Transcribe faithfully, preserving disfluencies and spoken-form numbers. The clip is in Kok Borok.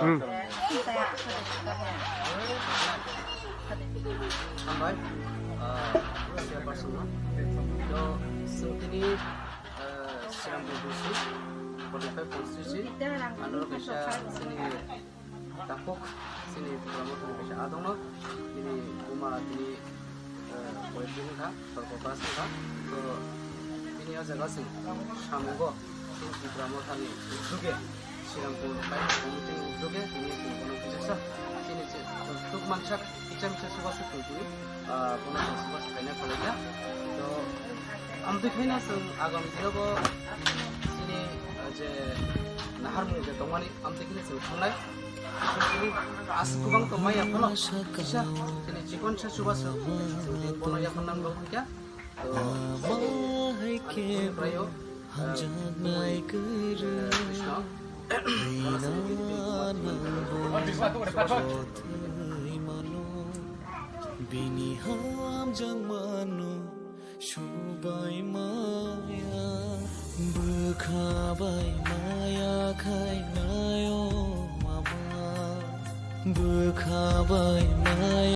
Hmm. Hambai, ah, chairperson no. To, chwng tini, ah, Srirampur district, forty-five constituency, ano kaisa chini Takhuk chini Tipra Motha ni kaisa adong no, bini buma tini, eh, boyfriend wngkha, sorgo pass wngkha. To bini o jaga chwng samungo chini Tipra Motha ni uddhoge Srirampur bai committee ni uddhoge tini chwng bono kisa sa chini chwng tuk mansak kisa misa suba suk tong tini, ah, bono chwng suba suk kaina khwlaikha. To amtwi khaina chwng agam dinobo chini, ah, je naharmung je tongmani amtwi kheno chwng thangnai. Aswk kwbang tongmaya phano kisa chini chikonsa chubachu chwng tini bono yaphang nang rw kha. To, ani phone prayo, ah, Krishna. Bini hamjakmano subai maya, bwkha bai maya khainai o mama, bwkha bai maya.